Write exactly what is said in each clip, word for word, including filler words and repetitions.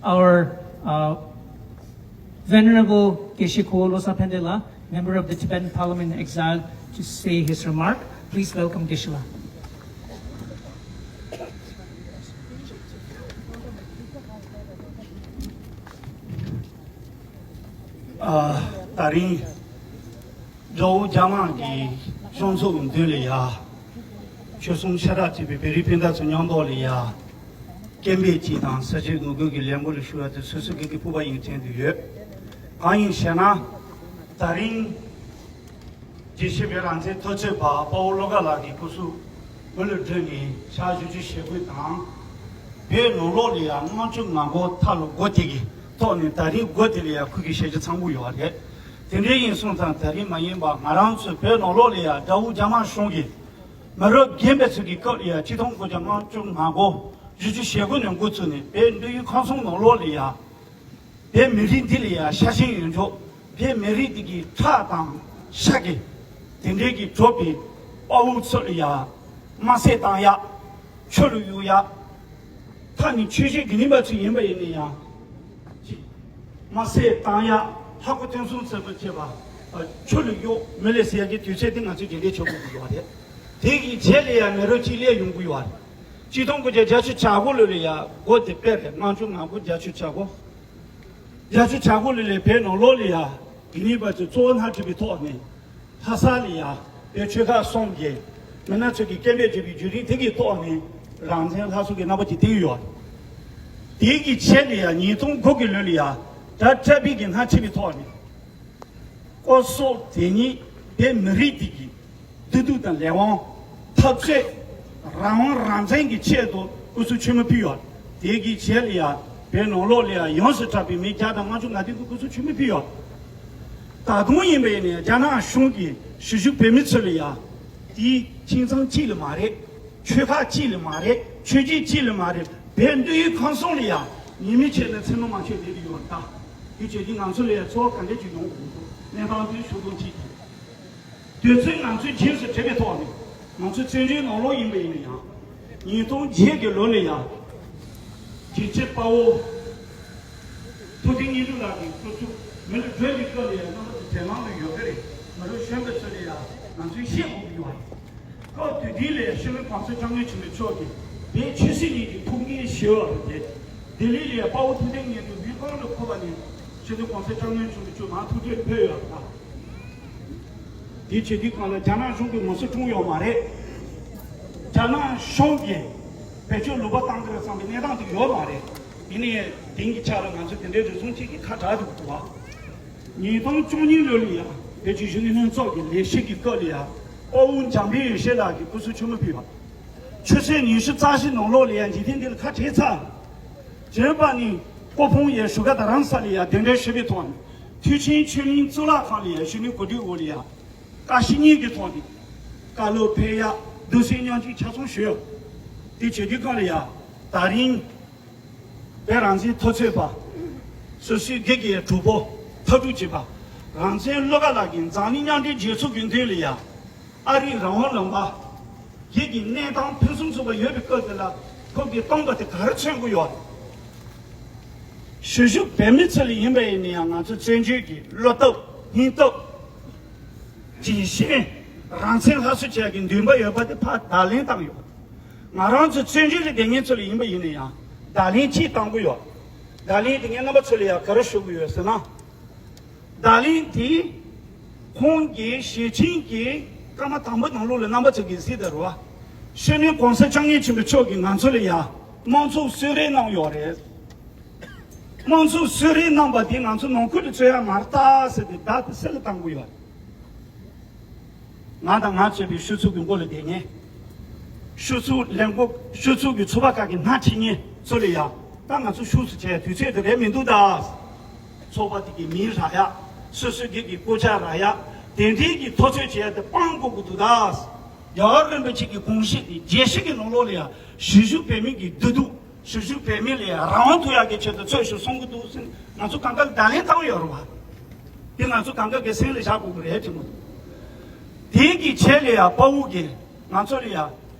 Our uh, Venerable Geshe Kho Losang Phende La, member of the Tibetan Parliament in exile, to say his remark. Please welcome Geshe La. ཨ། ད་རིང་དགྲ་བོ་རྒྱ་དམར་གྱི་གཞུང་ཚོགས་ཀྱི་མདུན་ལ་ཡ། ཆོལ་གསུམ་ཤ་ཁྲག་གཅིག་པའི་བོད་རིགས་སྤུན་ཟླ་ཚོ་མཉམ་དུ་ལ་ཡ། སྐད་འབོད་ཅིག་དང་ས་བཅད་ངོ་རྒོལ་གྱི་ལས་འགུལ་ལ་ཞུགས་པ་དེ་སོ་སོ་སྒེར་གྱི་སྤོབས་པ་ཡིན་དྲན་དུ་ཡོད། གང་ཡིན་ཞེ་ན། ད་རིང་། དགེ་བཤེས་པའི་རང་བཙན་མཐོ་ཚད་པ་དཔའ་བོ་བློ་དགའ་ལགས་ཀྱི་སྐུ་གཟུགས་མེ་ལ་སྒྲོན་ནས་ཕྱག་བཞི་བཅུ་ཞེ་དགུ་དང་། བོད་ནང་ལོགས་ལ་ཡང་ལྔ་བཅུ་ང་དགུ་མཐའ་ལ་སྒོ་དེ་གི་ཐོག་ནས་ད་རིང་སྒོ་དེ་ལ་ཡང་ཁོ་གི་ཞལ་ཆ་ཚང་པོ་ཡོད་རེད། དེ་འདྲའི་ཡིན་སོང་ཙང་ད་རིང་མ་ཡིན་པ་ང་རང་ཚོ་བོད་ནང་ལོགས་ལ་ཡང་དགྲ་བོ་རྒྱ་དམར་གཞུང་གིས་མི་རབས་རྒན་པ་ཚོ་གི་སྐབས་ལ་ཡང་ཆིག་སྟོང་དགུ་བརྒྱ་ལྔ་བཅུ་ང་དགུ་བཞི་བཅུ་ཞེ་དགུ་ནས་འགོ་ཚུགས་ནས་བོད་འདི་ཡུལ་ཁམས་གསུམ་ནང་ལོགས་ལ་ཡང་། བོད་མི་རིགས་འདི་ལ་ཡང་ཤ་ཞེན་ཡོད་འཇོག་བོད་མི་རིགས་འདི་གི་ཁྲག་དང་ཤ་གི་དེ་འདྲའི་གི་གྲོགས་པའི་དཔའ་བོ་ཚོ་ལ་ཡང་དམར་བསད་བཏང་ཡག་ཆུ་ལ་གཡུག་ཡག་ཐ་ནི་ཆོས་བྱེད་དགེ་འདུན་པ་ཚོ་ཡིན་པ་ཡིན་ན་ཡང་། ཅི། དམར་བསད་བཏང་ཡག་ལྷ་སྐུ་སྟོན་གསུམ་ཚོགས་པ་བཅས་པ་ཆུ་ལ་གཡུག་མི་ལ་ཟེར་ཡག་གི་དུས་ཚོད་འདི་ང་ཚོས་དེ་འདྲའི་ཆོག་གི་ཡོད་རེད། དེ་གི་རྗེས་ལ་ཡང་མི་རབས་གཅིག་སླེབས་ཡོང་གི་ཡོད་རེད། ཆིག་སྟོང་དགུ་བརྒྱ་བརྒྱད་ཅུ་གྱ་དགུ་ལོ་ལ་ཡང་སྒོ་དེ་སྤེལ་རེད། ལྔ་བཅུ་ང་དགུ་བརྒྱད་ཅུ་གྱ་དགུ། བརྒྱད་ཅུ་གྱ་དགུ་ལོ་ལ་བོད་ནང་ལོགས་ལ་ཡ་དགེ་འདུན་པ་ཚོས་གཙོ་བོ་སྣེ་ཁྲིད་པའི་ཐོག་ནས་ལྷ་ས་ལ་ཡ་བོད་ཆོལ་ཁ་གསུམ་གྱི་མི་སྣ་ཚོ་གིས་སྐད་འབོད་བྱས་པའི་བརྒྱུད་རིམ་དེ་གི་ཐོག་ནས་རང་བཙན་སླར་གསོ་གི་རྣམ་པ་ཅིག་བསྟན་ཡོད། དེ་གི་རྗེས་ལ་ཡ་ཉིས་སྟོང་དགུ་གི་ལོ་ལ་ཡ་ད་བཀྲ་བྷེ་གི་སྣེ་ཁྲིད་པའི་ཐོག་ནས། སྐུ་སྲོག་དེ་ཉིད་བོད་མི་རིགས་དེ་གི་བདེ་སྡུག་དང་ལས་དབང་འཐབ་རྩོད་རང་དབང་རང་བཙན་གྱི་ཆེད་དུ་སྐུ་ཚེ་ཆུད་མེད་ཕུལ་ཡོད། དེ་གི་རྗེས་ལ་ཡང་བོད་ནང་ལོགས་ལ་ཡང་ཡོངས་སུ་གྲགས་པའི་མི་བརྒྱ་དང་ལྔ་བཅུ་ང་བདུན་གྱིས་སྐུ་ཚེ་ཆུད་མེད་ཕུལ་ཡོད། ད་དུང་ཡིན་པ་ཡིན་ན་ཡང་རྒྱ་ནག་གཞུང་གིས་གཞིས་བཞུགས་བོད་མི་ཚོ་ལ་ཡང་དེའི་ཁྱིམ་ཚང་གཅིག་ལ་མ་རེད། ཆོལ་ཁ་གཅིག་ལ་མ་རེད། ཆོས་བརྒྱུད་གཅིག་ལ་མ་རེད། བོད་འདི་ཡུལ་ཁམས་གསུམ་ལ་ཡང་ཉི་མའི་ཆེད་ལ་མཚན་མོ་མ་ཆོད་བསྡད་ཀྱི་ཡོད་ད། དེ་བྱས་ཀྱི་ང་ཚོ་ལ་ཡང་ཚོར་བ་ག་འདྲ་ཅིག་ཡོང་དགོས་འདུག་གནས་སྟངས་དེ་ཤུགས་ཆེན་གཅིག་གིས། དུས་ཚོད་ང་ཚོའི་རྗེས་སུ་དྲན་པའི་ཐོག་ནས་ང་ཚོ་བཙན་བྱོལ་ནང་ལོགས་ཡིན་པ་ཡིན་ན་ཡང་། ཉིས་སྟོང་བརྒྱད་ཀྱི་ལོ་ལ་ཡང་། རྒྱལ་གཅེས་དཔའ་བོ། ཐུབ་བསྟན་དངོས་གྲུབ་ལགས་ཀྱི་སྐུ་གཟུགས་མེ་ལ་སྒྲོན་གྱི་སྐབས་ལ་ཡང་རྣམ་པ་ཚོ་དྲན་ལམ་ལ་ཡོད་ཀྱི་རེད། མ་རུ་གཞོན་པ་ཚོ་ལ་ཡང་ང་ཚོས་བཤད་དགོས་ཀྱི་ཡོད་རེད། སྐབས་དེ་དུས་ལ་ཤེས་རིག་གོང་ས་སྐྱབས་མགོན་ཆེན་པོ་མཆོག་གིས་བོད་ཆོས་སྲིད་གཉིས་ཀྱི་ཐུགས་འགན་བཞེས་པ་རེད་དེ། ལྡི་ལི་ལ་དཔའ་བོ་ཐུབ་བསྟན་དངོས་གྲུབ་མི་ཁོང་ལ་འཁོད་པ་ནས་ཤེས་རིག་གོང་ས་སྐྱབས་མགོན་ཆེན་པོ་མཆོག་མར་ཐུག་འཕྲད་ཕེབས་ཡོད་པ་དང་། དེ་བྱེད་དུས་སྒང་ལ་རྒྱ་ནག་གཞུང་གིས་ངོ་སོ་བཀྲོངས་ཡོད་མ་རེད། རྒྱ་ནག་གཞུང་གིས་བེད་སྤྱོད་ལུང་པ་བཏང་གི་རེད་བསམ་པའི་གནས་སྟངས་དེ་ཡོད་མ་རེད། ཡིན་ནའི་དེང་གི་ཆ་ལ་ང་ཚོ་དེ་འདྲའི་རེ་ཟུང་གཅིག་གིས་ཁ་གྲག་འདུག་གོ། ཉིས་སྟོང་བཅུ་གཉིས་ལོ་ལ་ཡང་བོད་ཀྱི་གཞོན་ནུ་ལྷན་ཚོགས་ཀྱི་ལས་བྱེད་ཀྱི་སྐབས་ལ་ཡང་དཔའ་བོ་འཇམ་དཔལ་ཡེ་ཤེས་ལགས་ཀྱིས་སྐུ་གཟུགས་ཆུད་མེད་ཕུལ་བ། ཆུ་ཚོད་ཉི་ཤུ་རྩ་བཞི་ནང་ལོགས་ལ་ཡང་འཇིག་རྟེན་འདི་ལ་ཁ་བྲལ་ཚར། བྱས་པ་ནི་ཀོ་ཕོང་ཡའི་བཞུགས་སྒར་རྡ་རམ་ས་ལ་ཡང་གདན་འདྲེན་ཞུས་པའི་ཐོག་ནས་མཐུ་ཆེན་ཆོས་གླིང་གཙུག་ལག་ཁང་ལ་ཡང་གཞོན་ནུའི་གོ་སྒྲིག་འོག་ལ་ཡང་བཀའ་བཞིན་གཉིས་ཀྱི་ཐོག་ནས་བཀའ་སློབ་ཕེབས་ཡག་འདུག་སེ་མཉམ་གཅིག་ཆ་ཚང་ཞུས་ཡོད། དེ་བྱེད་དུས་སྒང་ལ་ཡང་ད་རིང་བོད་རང་བཙན་མཐོ་ཚད་པ། སོ་སོའི་སྒེར་གྱི་གྲོགས་པོ་ཐབས་སྒྲུབ་བྱེད་པ། རང་བཙན་བློ་དགའ་ལགས་ཀྱིས་འཛམ་གླིང་མཉམ་འབྲེལ་རྒྱལ་ཚོགས་ཀྱི་མདུན་ལ་ཡ། ཨ་རིའི་རང་དབང་ལུང་པ། སྒེར་གྱི་གནས་སྟངས་ཕུན་སུམ་ཚོགས་པ་ཡོད་པའི་སྐབས་དེ་ལ་ཁོང་གིས་གཏོང་དགོས་དེ་ག་རེ་མཚོན་གྱི་ཡོད། གཞིས་བཞུགས་བོད་མི་ཚོ་ལ་ཡིན་པ་ཡིན་ན་ཡང་ང་ཚོ་བཙན་བྱོལ་གྱི་བློ་སྟོབས་སྙིང་སྟོབས། ཇི་བཞིན་རང་བཙན་སླར་གསོ་བྱེད་ཡག་གི་འདུན་པ་ཡོད་པ་དེ་ཕར་བརྡ་ལན་བཏང་ཡོད། ང་རང་ཚོ་བཙན་བྱོལ་ལ་བསྡད་མཁན་ཚོ་ལ་ཡིན་པ་ཡིན་ན་ཡང་བརྡ་ལན་གཅིག་བཏང་གི་ཡོད། བརྡ་ལན་དེ་ངས་རྣམ་པ་ཚོ་ལ་ཡང་ག་རེ་ཞུ་གི་ཡོད་ཟེར་ན། བརྡ་ལན་དེ་ཁོང་གིས་ཞལ་ཆེམས་ཀྱི་སྐར་མ་དང་པོ་ནང་ལོགས་ལ་རྣམ་པ་ཚོ་གིས་གཟིགས་དང་རེད་བ། གཞོན་ནུ་གོང་ས་སྐྱབས་མགོན་ཆེན་པོ་མཆོག་གིས་ང་ཚོ་ལ་ཡང་དམངས་གཙོ་གསོལ་རས་གནང་ཡོད་རེད། དམངས་གཙོ་གསོལ་རས་གནང་པ་དེ་ང་ཚོ་ནང་ཁུལ་དུ་རྩོད་ཡ་མ་རེད་ད་ཟེར་ཏེ་བརྡ་དེ་གསལ་ལ་བཏང་གི་ཡོད་རེད། ང་དང་ང་གཙོས་པའི་ཤོག་ཚོགས་ཀྱི་མགོ་ལ་བསྡད་མཁན། ཤོག་ཚོགས་ལས་འགོ་ཤོག་ཚོགས་ཀྱི་ཚོགས་པ་ཁག་གི་སྣེ་ཁྲིད་མཁན་ཚོ་ལ་ཡང་ད་ང་ཚོ་ཤོག་ཚོགས་བྱས་དུས་ཚོད་དེ་རེད་མི་འདུག་ད། ཚོགས་པ་དེ་གི་མིང་རག་ཡ། སོ་སོའི་སྒེར་གྱི་སྐད་ཆ་རག་ཡ། དེ་འདྲའི་གི་ཐག་གཅོད་བྱས་ཏེ་སྤང་དགོས་ཀྱི་འདུག་ད། རྒྱལ་བ་རིན་པོ་ཆེ་གི་དགོངས་གཞི་དེ་རྒྱལ་སྤྱི་གི་ནང་ལོགས་ལ་ཡང་གཞིས་བཞུགས་བོད་མི་གི་བདེ་སྡུག་གཞིས་བཞུགས་བོད་མི་ལ་ཡང་རང་དབང་ཐོབ་ཡག་གི་ཆེད་དུ་རྩོད་ཤོག་གསུང་གི་འདུག་ཟེར་ང་ཚོ་གང་ག་ལ་བརྡ་ལན་བཏང་ཡོད་རེད་བ། དེ་ང་ཚོ་གང་ག་གི་སེམས་ལ་བཞག་དགོས་ཀྱི་རེད་དྲན་གྱི་འདུག་དེ་གི་རྗེས་ལ་ཡང་དཔའ་བོ་གིས་ང་ཚོ་ལ་ཡང་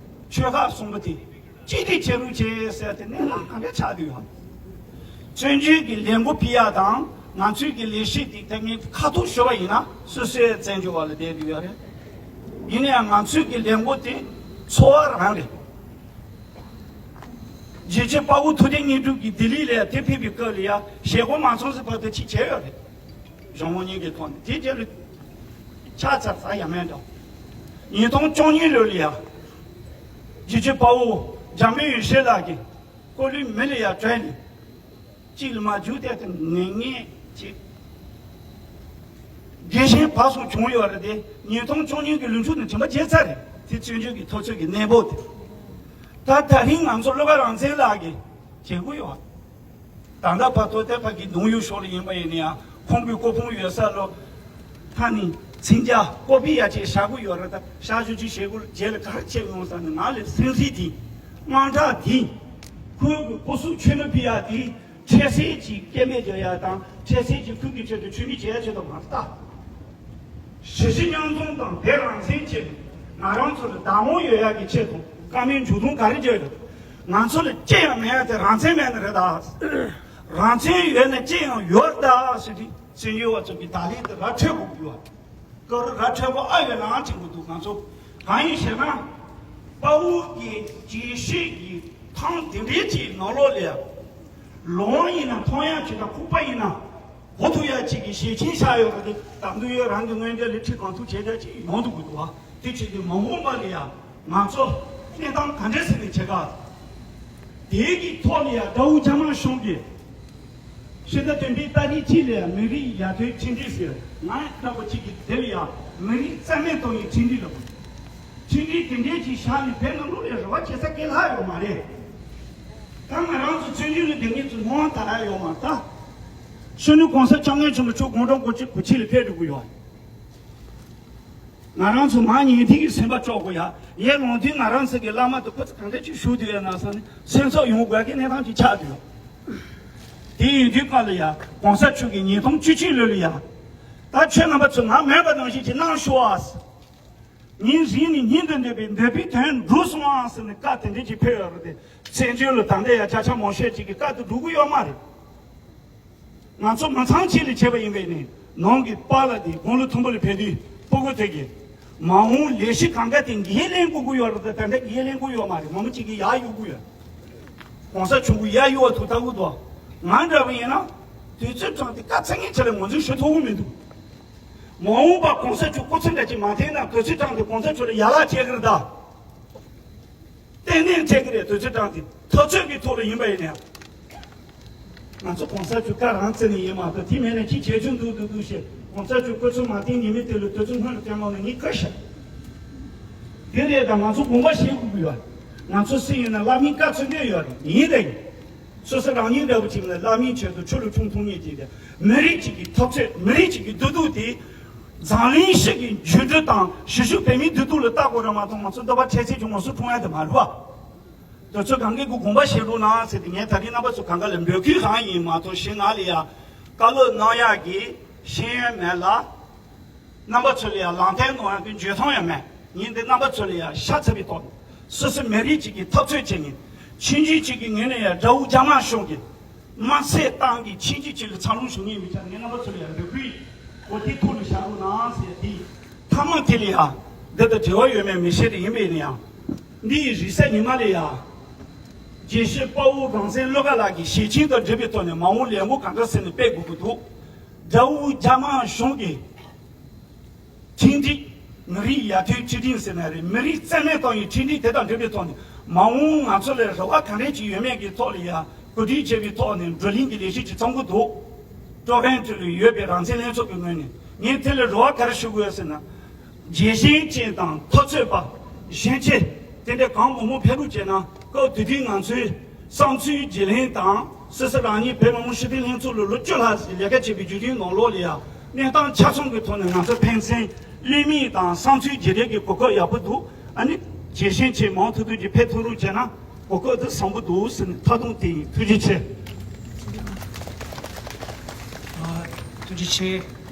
ཆོལ་ཁ་གསུམ་པོ་དེ་གཅིག་སྒྲིལ་བྱེད་རོགས་བྱེད་ཟེར་ཏེ་གནས་སྟངས་གང་འདྲ་ཆགས་བསྡད་ཡོད། བཙན་བྱོལ་གྱི་ལས་འགུལ་སྤེལ་ཡ་དང་ང་ཚོའི་གི་ལས་གཞི་དེ་ད་ངས་ཁ་ཐུག་ཞུ་བ་ཡིན་ན་སོ་སོའི་བཙན་བྱོལ་བ་ལ་བསྡད་ཀྱི་ཡོད་རེད། ཡིན་ན་ཡང་ང་ཚོའི་གི་ལས་འགུལ་དེ་འཚོ་བ་རང་རེད། རྒྱལ་གཅེས་དཔའ་བོ་ཐུབ་བསྟན་དངོས་གྲུབ་ཀྱིས་ལྡི་ལི་ལ་དེ་ཕེབས་པའི་སྐབས་ལ་ཡ་ཞལ་སྐོར་མ་ཚོམས་སུ་བར་དུ་ཅིག་བྱས་ཡོད་རེད། གཞུང་མང་གཉིས་ཀྱི་ཐོག་ནས་དེ་རྗེས་ལ་ཆ་ཚང་ཚང་ཡ་མེད་འགྲོ། ཉིས་སྟོང་བཅུ་གཉིས་ལོ་ལ་ཡ་རྒྱལ་གཅེས་དཔའ་བོ་འཇམ་དཔལ་ཡེ་ཤེས་ལགས་ཀྱིས་ཀོ་ལི་མི་ལ་ཡ་བྲོས་ནས། གཅིག་ལ་མ་རྒྱུག་སྟེ་དེ་ངེས་ངེས་ཅིག་རྒན་གཞོན་བར་གསུམ་བྱུང་ཡོད་རེད་དེ། ཉིས་སྟོང་བཅུ་གཉིས་ཀྱི་ལོ་མཇུག་ནས་དྲན་པ་བརྗེད་ཚར་རེད། དེ་བཙན་བྱོལ་གྱི་འཐབ་རྩོད་ཀྱི་གནས་བབ་དེ། ད་ད་རིང་ང་ཚོ་བློ་དགའ་རང་བཙན་ལགས་ཀྱིས་བྱེད་དགོས་ཡོད། ད་ལྟ་བར་དུ་དེ་ཕ་གི་གདུང་ཡུལ་ཕྱོགས་ལ་ཡིན་པ་ཡིན་ན་ཡང་ཁོང་གི་སྐུ་ཕུང་ཡོད་ས་ལོ། ད་ནི་མཚན་རྒྱ་ཀོ་པི་ཡ་ཅིག་བཞག་གི་ཡོད་རེད། ད་བཞག་ཞུ་ཅིག་བྱེད་དགོས་རྗེས་ལ་ག་རེ་བྱེད་ཡོང་ས་ནི་ང་ལ་སེམས་ཁྲལ་དེ་དངངས་སྐྲག་དེ་ཁོའི་གི་སྐུ་གཟུགས་མཆོད་མེ་ཕུལ་ཡ་དེ། འཕྲལ་སེལ་གྱི་སྐད་འབོད་རྒྱག་ཡ་དང་འཕྲལ་སེལ་གྱི་ཁུར་གྱི་ཆེད་དུ་ཆོས་མི་བྱེད་ཡ་ཆེད་དུ་མ་རེད་ད། གཞིས་བྱེས་མཉམ་འཛོམས་དང་བོད་རང་བཙན་ཆེད་དུ་ང་རང་ཚོ་ལ་བདག་དབང་ཡོད་ཡ་གི་ཆེད་དུ་བཀའ་མོལ་མཇུག་སྡོམ་ག་རེ་བརྗོད་ཡོད། ང་ཚོ་ལ་ཅི་ཡང་མེད་ཡ་དེ་རང་བཙན་མེད་ནི་རེད་ད། རང་བཙན་ཡོད་ན་ཅི་ཡང་ཡོད་རེད་ད་ཟེར་དུས་བཙན་བྱོལ་བ་ཚོ་གི་བརྡ་ལན་དེ་ར་འཕྲོད་དགོས་ཀྱི་ཡོད། སྐབས་རེ་ར་འཕྲོད་པོ་ཨ་ཡོད་ནའང་དྲན་གྱི་འདུག་ང་ཚོ་གང་ཡིན་ཞེ་ན། དཔའ་བོ་གི་རྒྱལ་གཞིས་ཀྱི་ཐང་དེ་འདྲའི་ཅིག་ནང་ལོགས་ལ་ཡ། ལོང་ཡིན་ན་མཐོང་ཡ་ཅིག་དང་ཁུག་པ་ཡིན་ན་གོ་ཐུབ་ཡ་ཅིག་གི་ཞལ་ཆེམས་བཞག་ཡོད་པ་དེ་དང་དུ་ཡོད་རང་གི་སྔོན་འགྲོ་ལས་ཁྲིད་གང་ཐུབ་བྱས་ཡ་ཅིག་ཡོང་འདུག་གི་འདུག་བ། དེ་བྱེད་དུས་མ་འོངས་པ་ལ་ཡ་ང་ཚོ་གནས་སྟངས་ག་འདྲས་ཟེར་ནས་བྱེད་ག་དེའི་གི་ཐོག་ལ་ཡ་དགྲ་བོ་རྒྱ་དམར་གཞུང་གིས། ཕྱི་ཟླ་བདུན་པའི་ཏ་རིག་གཅིག་ལ་མི་རིགས་ཡར་ཐོན་ཆིངས་སྒྲིག་ཟེར། ང་ལྟ་བུ་གཅིག་གིས་དེ་ལ་ཡང་མི་རིགས་རྩ་མེད་གཏོང་ཡའི་ཆིངས་སྒྲིག་ལ། ཆིངས་སྒྲིག་དེ་འདྲའི་ཅིག་བཞག་ནས་བོད་ནང་ལོགས་ལ་རེ་བ་བྱེད་ས་གང་ཡང་ཡོད་མ་རེད། ད་ང་རང་ཚོ་བཙན་བྱོལ་ལ་སྡོད་མཁན་ཚོ་ངོ་བོ་ད་ར་ཡོད་མ་རེད་ད། གཞོན་ནུ་གོང་ས་སྐྱབས་མགོན་ཆེན་པོ་མཆོག་དགུང་གྲངས་དགུ་བཅུ་གོ་གཅིག་ལ་ཕེབས་འགྲོ་གི་ཡོད། ང་རང་ཚོ་མར་ཉལ་ཐིག་གི་སེམས་པ་གཅོག་དགོས་ཡ། ཡར་ལོང་དུས་ང་རང་ཚོ་གི་བླ་མ་དང་ཁོ་ཚོ་གང་འདྲ་ཅིག་བཞུགས་འདུག་ཡ་ན་བསམ་ནས་སེམས་ཚོར་ཡོང་དགོས་ཀྱི་གནས་སྟངས་ཅིག་ཆགས་འདུག་དེ་ཡིན་དུས་སྐབས་ལ་ཡ་གོང་ས་མཆོག་གིས་ཉིས་སྟོང་བཅུ་གཅིག་ལོ་ལ་ཡ། ད་ཁྱོད་རྣམ་པ་ཚོ་ང་མོས་པ་ནང་བཞིན་ཅིག་གནང་ཤོག་ཨ། ཉིན་རེ་ནས་ཉིན་དུ་འདོད་པའི་འདོད་པའི་དོན་འགྲུབ་སོང་ཨ་ཟེར་ནས་བཀའ་དེ་འདྲ་ཅིག་ཕེབས་ཡོད་རེད་དེ། བཙན་བྱོལ་ལ་ད་ལྟ་ཡ་ཆ་ཆ་མང་ཤོས་ཅིག་གི་བཀའ་དེ་འགྲུབ་ཀྱི་ཡོད་མ་རེད། ང་ཚོ་མི་ཚང་ཆེད་ལས་བྱས་པ་ཡིན་པས་ནི་ནང་གི་པཱ་ལགས་དེ་དགུང་ལོ་མཐོན་པོ་ལ་ཕེབས་དུས་སྤུ་གུ་དེ་གིས་མ་འོངས་ལས་གཞི་གང་ག་དེ་འགན་ལེན་དགོས་ཀྱི་ཡོད་རེད་དེ། ད་ལྟ་འགན་ལེན་དགོས་ཡོད་མ་རེད། མང་པོ་ཅིག་གིས་ཡར་གཡུག་གི་ཡོད། གོང་ས་མཆོག་གིས་ཡར་གཡུག་པ་ཐུག་ལྟ་གི་འདུག་ང་འདྲ་བ་ཡིན་ན་དུས་ཚོད་སྦྲགས་ཏེ་བཀའ་ཚ་ངན་ཆེ་ལ་ངོས་འཛིན་ཞུ་ཐུབ་ཀྱི་མི་འདུག་མ་འོངས་པ་གོང་ས་མཆོག་སྐུ་ཚེ་འདྲ་ཅིག་མ་འཐེན་ན་དུས་ཚོད་སྦྲགས་ཏེ་གོང་ས་མཆོག་ལ་ཡ་ལག་བྱེད་ཀྱི་རེད་ད། ཏན་ཏན་བྱེད་ཀྱི་རེད། དུས་ཚོད་སྦྲགས་ཏེ་འཐབ་རྩོད་ཀྱི་ཐོག་ལ་ཡིན་པ་ཡིན་ན་ཡང་། ང་ཚོ་གོང་ས་མཆོག་བཀའ་རང་བརྩི་ནས་ཡིན་མ་གཏོགས་དེ་མེད་ན་ཅི་བྱེད་ཆོག་འདུག་འདུག་འདུག་ཞེས་གོང་ས་མཆོག་སྐུ་ཚེ་མ་བརྟན་ཉི་མའི་དུས་ལ་དུས་ཚོད་སྔོན་ལ་བསྟན་མ་ནས་ངས་བཀའ་ཤག་དེ་རེད། ད་ང་ཚོ་དགོངས་པ་བཞེས་དགོས་ཀྱི་ཡོད། ང་ཚོ་སུ་ཡིན་ན་བླ་མའི་བཀའ་བརྩི་འདོད་ཡོད་རེད། ཡིན་དང་ཡིན། སོ་སོ་རང་ཉིད་འདྲ་བོ་ཅིག་ནི་བླ་མའི་ཆེད་དུ་ཆོས་ལུགས་ཆུང་ཐུང་གཉིས་ཀྱི་མི་རིགས་གཅིག་གི་འཐབ་རྩོད། མི་རིགས་གཅིག་གི་བདེ་སྡུག་དེ་འཛམ་གླིང་ཞིག་གི་འགྱུར་འགྲོས་དང་གཞིས་བཞུགས་བོད་མིའི་བདེ་སྡུག་ལ་ལྟ་དགོས་རེད་མ་གཏོགས་ང་ཚོ་འདོད་པ་འཕྲལ་སེལ་གྱི་ངོ་སོ་མཐོང་ཡ་དེ་མ་རེད་བ། དེ་ཚོ་གང་གི་གུ་དགོངས་པ་བཞེས་རོགས་གནང་ཟེར་ཏེ་ངས་ད་རིང་རྣམ་པ་ཚོ་གང་ག་ལ་འབོད་སྐུལ་གང་ཡིན་མ་གཏོགས་གཞན་ང་ལ་ཡ་བཀའ་སློབ་གནང་ཡག་གི་ཤེས་ཡོན་མེད་ལ། རྣམ་པ་ཚོ་ལ་ཡང་ལམ་སྟོན་གནང་ཡག་གི་འཇོན་ཐང་ཡང་མེད། ངས་འདི་རྣམ་པ་ཚོ་ལ་ཡང་ཤ་ཚ་བའི་ཐོག་ནས་སོ་སོ་མི་རིགས་གཅིག་གི་འཐབ་རྩོད་བྱེད་མཁན། ཆིངས་ཡིག་གཅིག་གི་ངོས་ནས་ཡང་དགྲ་བོ་རྒྱ་དམར་གཞུང་གི་དམར་གསོད་བཏང་གི་ཆིངས་ཡིག་གཅིག་ལ་འཚར་ལོངས་བྱུང་མཁན་ཡིན་པའི་ཆ་ནས་ངས་རྣམ་པ་ཚོ་ལ་ཡང་འབོད་སྐུལ་ཡིན། འོ་དེ་ཐུགས་ལ་བཞག་རོགས་གནང་ཟེར་དེ་མཐའ་མ་དེ་ལ་ཡང་འདི་དང་འབྲེལ་བ་ཡོད་མེད་མི་ཤེས་རེད། ཡིན་པས་ན་ཡང་འདི་ཡི་རེས་གཟའ་ཉི་མ་ལ་ཡང་དགེ་བཤེས་དཔའ་བོ་རང་བཙན་བློ་དགའ་ལགས་ཀྱི་ཞལ་ཆེམས་དང་འབྲེལ་བའི་ཐོག་ནས་མ་འོངས་ལས་འགུལ་གང་འདྲ་ཟེར་ནས་སྤེལ་དགོས་ཀྱི་འདུག་དགྲ་བོ་རྒྱ་དམར་གཞུང་གིས་ཆིངས་སྒྲིག་མི་རིགས་ཡར་ཐོན་ཆིངས་སྒྲིག་ཟེར་ན་རེད། མི་རིགས་རྩ་མེད་གཏོང་ཡའི་ཆིངས་སྒྲིག་དེ་དང་འབྲེལ་བའི་ཐོག་ནས་མ་འོངས་ང་ཚོ་ལ་རེ་བ་ག་འདྲས་ཅིག་ཡོད་མེད་ཀྱི་ཐོག་ལ་ཡ་གོ་སྒྲིག་བྱས་པའི་ཐོག་ནས་བགྲོ་གླེང་གི་ལས་གཞི་ཅིག་བརྩམ་གྱི་འདུག་ཀྲོ་ཝན་ཊི་ལ་ཡོད་པའི་རང་བཙན་ལྷན་ཚོགས་ཀྱི་ངོས་ནས་ངས་དེ་ལ་རེ་བ་ག་རེ་ཞུ་དགོས་ཟེར་ན། རྒྱལ་ཞེན་ཅན་དང་འཐབ་རྩོད་པ་གཞོན་སྐྱེས་དེ་འདྲ་གང་མང་མང་ཕེབས་རོགས་བྱས་ན། སྐབས་དེ་དུས་ང་ཚོའི་བསམ་ཚུལ་བརྗེ་ལེན་དང་སོ་སོ་རང་ཉིད་བོད་མི་མང་སྤྱི་འཐུས་ལྷན་ཚོགས་ལ་ལོ་བཅུ་ལྷག་ཙམ་ལས་ཀ་བྱས་པའི་བརྒྱུད་རིམ་ནང་ལོགས་ལ་ཡང་གནས་སྟངས་ཆ་ཚང་གི་ཐོག་ནས་ང་ཚོ་ཕན་ཚུན་གླེང་མོལ་དང་བསམ་ཚུལ་བརྗེ་རེས་ཀྱི་གོ་སྐབས་ཡག་པོ་འདུག་ཨ་ནི་རྒྱལ་ཞེན་ཅན་མང་ཐུབ་ཐུབ་ཀྱིས་ཕེབས་ཐུབ་རོགས་བྱས་ན་གོ་སྐབས་འདི་བཟང་པོ་འདུག་ཟེར་ནས་མཐའ་སྡོམ་དེ་ཡིན། ཐུགས་རྗེ་ཆེ། ཨ། ཐུགས་རྗེ་ཆེ།